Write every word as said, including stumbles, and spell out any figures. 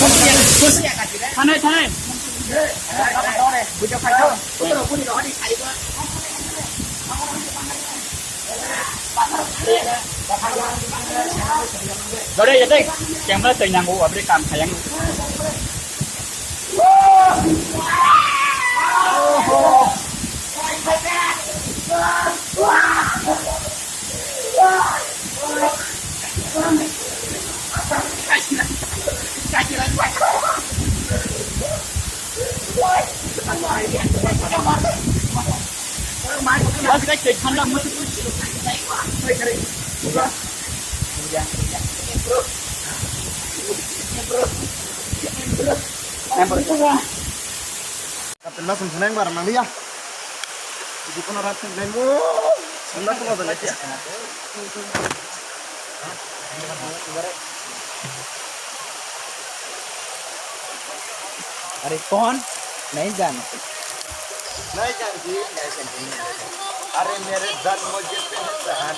Thanai, thanai. Dore, ya dai. Camera tei nango, abri kam khayang. Kapila sung sunai bar nang ya. Di kono rat sung nai mo. Sunda ko ba ya. अरे कौन? नहीं जानते। नहीं जानती, नहीं जानती, नहीं जानती। अरे मेरे जान मुझे पहचान।